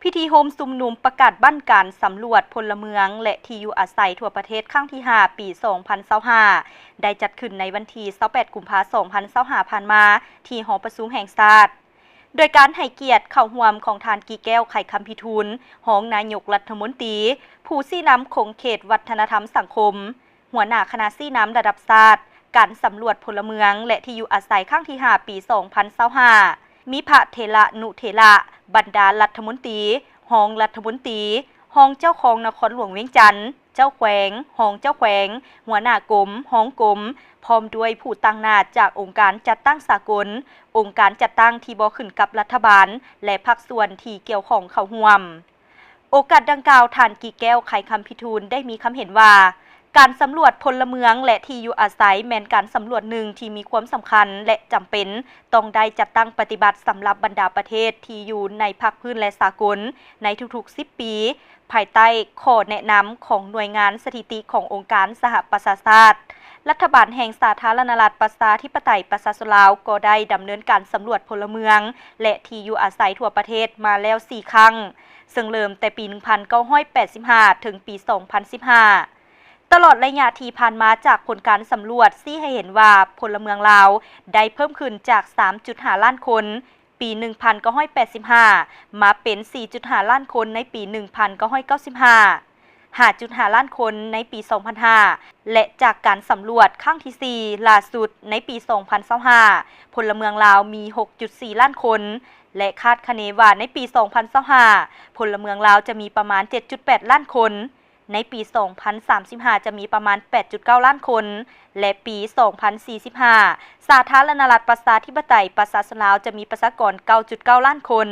ພິທີໂຮມຊຸມນຸມປະກາດບັ້ນການສຳຫຼວດພົນລະເມືອງ ແລະ ທີ່ຢູ່ອາໄສທົ່ວປະເທດຄັ້ງທີຫ້າ ປີສອງພັນຊາວຫ້າ ໄດ້ຈັດຂຶ້ນໃນວັນທີຊາວແປດ ກຸມພາ ສອງພັນຊາວຫ້າ ຜ່ານມາ ທີ່ຫໍປະຊຸມແຫ່ງຊາດ ໂດຍການໃຫ້ກຽດເຂົ້າຮ່ວມຂອງທ່ານ ກີແກ້ວ ໄຂຄຳພິທູນ ຮອງນາຍົກລັດຖະມົນຕີ, ຜູ້ຊີ້ນຳຂົງເຂດວັດທະນະທຳສັງຄົມ, ຫົວໜ້າຄະນະຊີ້ນຳລະດັບຊາດ, ການສຳຫຼວດພົນລະເມືອງ ແລະ ທີ່ຢູ່ອາໄສຄັ້ງທີຫ້າ ປີສອງພັນຊາວຫ້າ ມີພະເຖລະນຸເຖລະ, ບັນດາລັດຖະມົນຕີ, ຮອງລັດຖະມົນຕີ, ຮອງເຈົ້າຄອງນະຄອນຫຼວງວຽງຈັນ, ເຈົ້າແຂວງ, ຮອງເຈົ້າແຂວງ, ຫົວໜ້າກົມ, ຮອງກົມ, ພ້ອມດ້ວຍຜູ້ຕາງໜ້າຈາກອົງການຈັດຕັ້ງສາກົນ, ອົງການຈັດຕັ້ງທີ່ບໍ່ຂຶ້ນກັບລັດຖະບານ ແລະ ພາກສ່ວນທີ່ກ່ຽວຂ້ອງເຂົ້າຮ່ວມ. ໂອກາດດັ່ງກ່າວ, ທ່ານ ກີແກ້ວ ໄຂຄຳພິທູນ ໄດ້ມີຄຳເຫັນວ່າ ການສຳຫຼວດພົນລະເມືອງ ແລະ ທີ່ຢູ່ອາໄສ ແມ່ນການສຳຫຼວດໜຶ່ງທີ່ມີຄວາມສຳຄັນ ແລະ ຈຳເປັນຕ້ອງໄດ້ຈັດຕັ້ງປະຕິບັດສຳລັບບັນດາປະເທດທີ່ຢູ່ໃນພາກພື້ນ ແລະ ສາກົນ ໃນທຸກໆສິບປີ, ພາຍໃຕ້ຂໍ້ແນະນຳຂອງໜ່ວຍງານສະຖິຕິຂອງອົງການສະຫະປະຊາຊາດ. ລັດຖະບານແຫ່ງສາທາລະນະລັດປະຊາທິປະໄຕປະຊາຊົນລາວ ກໍໄດ້ດຳເນີນການສຳຫຼວດພົນລະເມືອງ ແລະ ທີ່ຢູ່ອາໄສທົ່ວປະເທດມາແລ້ວສີ່ຄັ້ງ, ເຊິ່ງເລີ່ມແຕ່ປີໜຶ່ງພັນເກົ້າຮ້ອຍແປດສິບຫ້າ ເຖິງປີສອງພັນສິບຫ້າ. ຕະຫຼອດໄລຍະທີ່ຜ່ານມາ, ຈາກຜົນການສຳຫຼວດຊີ້ໃຫ້ເຫັນວ່າ ພົນລະເມືອງລາວໄດ້ເພີ່ມຂຶ້ນຈາກສາມຈຸດຫ້າລ້ານຄົນ ປີໜຶ່ງພັນເກົ້າຮ້ອຍແປດສິບຫ້າ ມາເປັນສີ່ຈຸດຫ້າລ້ານຄົນໃນປີໜຶ່ງພັນເກົ້າຮ້ອຍເກົ້າສິບຫ້າ, ຫ້າຈຸດຫ້າລ້ານຄົນໃນປີສອງພັນຫ້າ ແລະ ຈາກການສຳຫຼວດຄັ້ງທີສີ່ ລ່າສຸດໃນປີສອງພັນຊາວຫ້າ ພົນລະເມືອງລາວມີຫົກຈຸດສີ່ລ້ານຄົນ ແລະ ຄາດຄະເນວ່າໃນປີສອງພັນຊາວຫ້າ ພົນລະເມືອງລາວຈະມີປະມານເຈັດຈຸດແປດລ້ານຄົນ. ໃນປີສອງພັນສາມສິບຫ້າ ຈະມີປະມານແປດຈຸດເກົ້າລ້ານຄົນ ແລະ ປີສອງພັນສີ່ສິບຫ້າ ສາທາລະນະລັດປະຊາທິປະໄຕປະຊາຊົນລາວຈະມີປະຊາກອນເກົ້າຈຸດເກົ້າລ້ານຄົນ.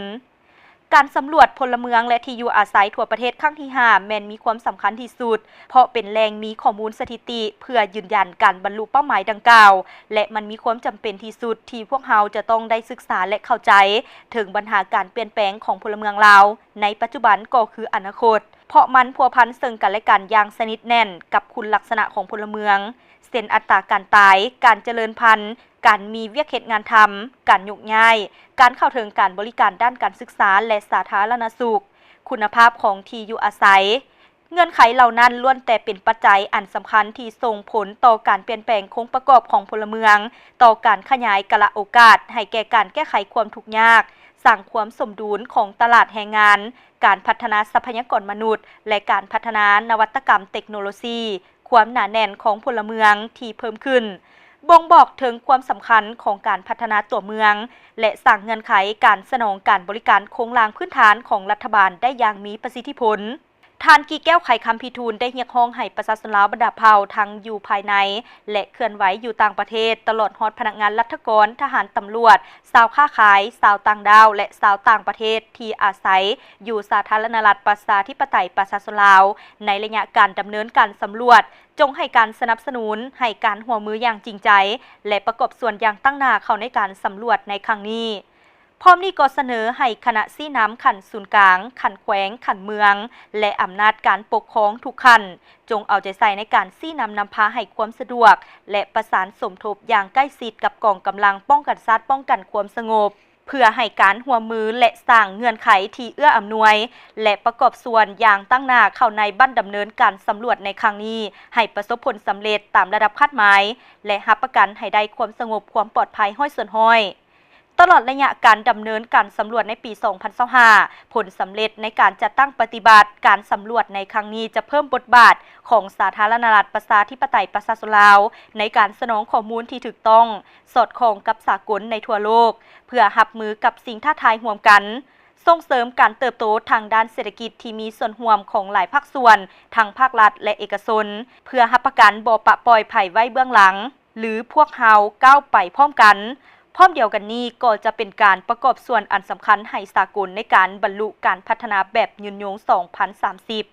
ການສຳຫຼວດພົນລະເມືອງ ແລະ ທີ່ຢູ່ອາໄສທົ່ວປະເທດຄັ້ງທີຫ້າ ແມ່ນມີຄວາມສຳຄັນທີ່ສຸດ, ເພາະເປັນແຫຼ່ງມີຂໍ້ມູນສະຖິຕິເພື່ອຢືນຢັນການບັນລຸເປົ້າໝາຍດັ່ງກ່າວ ແລະ ມັນມີຄວາມຈຳເປັນທີ່ສຸດທີ່ພວກເຮົາຈະຕ້ອງໄດ້ສຶກສາ ແລະ ເຂົ້າໃຈເຖິງບັນຫາການປ່ຽນແປງຂອງພົນລະເມືອງລາວ ໃນປັດຈຸບັນກໍຄືອະນາຄົດ, ເພາະມັນພົວພັນເຊິ່ງກັນແລະກັນຢ່າງສະໜິດແໜ້ນກັບຄຸນລັກສະນະຂອງພົນລະເມືອງ, ເຊັ່ນ ອັດຕາການຕາຍ, ການຈະເລີນພັນ, ການມີວຽກເຮັດງານທຳ, ການໂຍກຍ້າຍ, ການເຂົ້າເຖິງການບໍລິການດ້ານການສຶກສາ ແລະ ສາທາລະນະສຸກ, ຄຸນນະພາບຂອງທີ່ຢູ່ອາໄສ. ເງື່ອນໄຂເຫຼົ່ານັ້ນລ້ວນແຕ່ເປັນປັດໄຈອັນສຳຄັນທີ່ສົ່ງຜົນຕໍ່ການປ່ຽນແປງໂຄງປະກອບຂອງພົນລະເມືອງ, ຕໍ່ການຂະຫຍາຍກາລະໂອກາດໃຫ້ແກ່ການແກ້ໄຂຄວາມທຸກຍາກ, ສ້າງຄວາມສົມດຸນຂອງຕະຫຼາດແຮງງານ, ການພັດທະນາຊັບພະຍາກອນມະນຸດ ແລະ ການພັດທະນານະວັດຕະກຳເຕັກໂນໂລຊີ, ຄວາມໜາແໜ້ນຂອງພົນລະເມືອງທີ່ເພີ່ມຂຶ້ນ ບົ່ງບອກເຖິງຄວາມສຳຄັນຂອງການພັດທະນາຕົວເມືອງ ແລະ ສ້າງເງື່ອນໄຂການສະໜອງການບໍລິການໂຄງລ່າງພື້ນຖານຂອງລັດຖະບານໄດ້ຢ່າງມີປະສິດທິຜົນ. ທ່ານ ກີແກ້ວ ໄຂຄຳພິທູນ ໄດ້ຮຽກຮ້ອງໃຫ້ປະຊາຊົນລາວບັນດາເຜົ່າ ທັງຢູ່ພາຍໃນ ແລະ ເຄື່ອນໄຫວຢູ່ຕ່າງປະເທດ, ຕະຫຼອດຮອດພະນັກງານລັດຖະກອນ, ທະຫານ, ຕຳຫຼວດ, ຊາວຄ້າຂາຍ, ຊາວຕ່າງດ້າວ ແລະ ຊາວຕ່າງປະເທດທີ່ອາໄສຢູ່ສາທາລະນະລັດປະຊາທິປະໄຕປະຊາຊົນລາວ, ໃນໄລຍະການດຳເນີນການສຳຫຼວດ, ຈົ່ງໃຫ້ການສະໜັບສະໜູນ, ໃຫ້ການຮ່ວມມືຢ່າງຈິງໃຈ ແລະ ປະກອບສ່ວນຢ່າງຕັ້ງໜ້າເຂົ້າໃນການສຳຫຼວດໃນຄັ້ງນີ້. ພ້ອມນີ້ກໍສະເໜີໃຫ້ຄະນະຊີ້ນຳຂັ້ນສູນກາງ, ຂັ້ນແຂວງ, ຂັ້ນເມືອງ ແລະ ອຳນາດການປົກຄອງທຸກຂັ້ນ ຈົ່ງເອົາໃຈໃສ່ໃນການຊີ້ນຳນຳພາໃຫ້ຄວາມສະດວກ ແລະ ປະສານສົມທົບຢ່າງໃກ້ຊິດກັບກອງກຳລັງປ້ອງກັນຊາດ, ປ້ອງກັນຄວາມສະຫງົບ ເພື່ອໃຫ້ການຮ່ວມມື ແລະ ສ້າງເງື່ອນໄຂທີ່ເອື້ອອຳນວຍ ແລະ ປະກອບສ່ວນຢ່າງຕັ້ງໜ້າເຂົ້າໃນບັ້ນດຳເນີນການສຳຫຼວດໃນຄັ້ງນີ້ ໃຫ້ປະສົບຜົນສຳເລັດຕາມລະດັບຄາດໝາຍ ແລະ ຮັບປະກັນໃຫ້ໄດ້ຄວາມສະຫງົບຄວາມປອດໄພຮ້ອຍສ່ວນຮ້ອຍ. ຕະຫຼອດໄລຍະການດຳເນີນການສຳຫຼວດໃນປີສອງພັນຊາວຫ້າ ຜົນສຳເລັດໃນການຈັດຕັ້ງປະຕິບັດການສຳຫຼວດໃນຄັ້ງນີ້ ຈະເພີ່ມບົດບາດຂອງສາທາລະນະລັດປະຊາທິປະໄຕປະຊາຊົນລາວ ໃນການສະໜອງຂໍ້ມູນທີ່ຖືກຕ້ອງ, ສອດຄ່ອງກັບສາກົນໃນທົ່ວໂລກ, ເພື່ອຮັບມືກັບສິ່ງທ້າທາຍຮ່ວມກັນ, ສົ່ງເສີມການເຕີບໂຕທາງດ້ານເສດຖະກິດທີ່ມີສ່ວນຮ່ວມຂອງຫຼາຍພາກສ່ວນ, ທັງພາກລັດ ແລະ ເອກະຊົນ, ເພື່ອຮັບປະກັນບໍ່ປະປ່ອຍໃຜໄວ້ເບື້ອງຫຼັງ ຫຼື ພວກເຮົາກ້າວໄປພ້ອມກັນ. ພ້ອມດຽວກັນນີ້ກໍຈະເປັນການປະກອບສ່ວນອັນສຳຄັນໃຫ້ສາກົນໃນການບັນລຸການພັດທະນາແບບຍືນຍົງສອງພັນສາມສິບ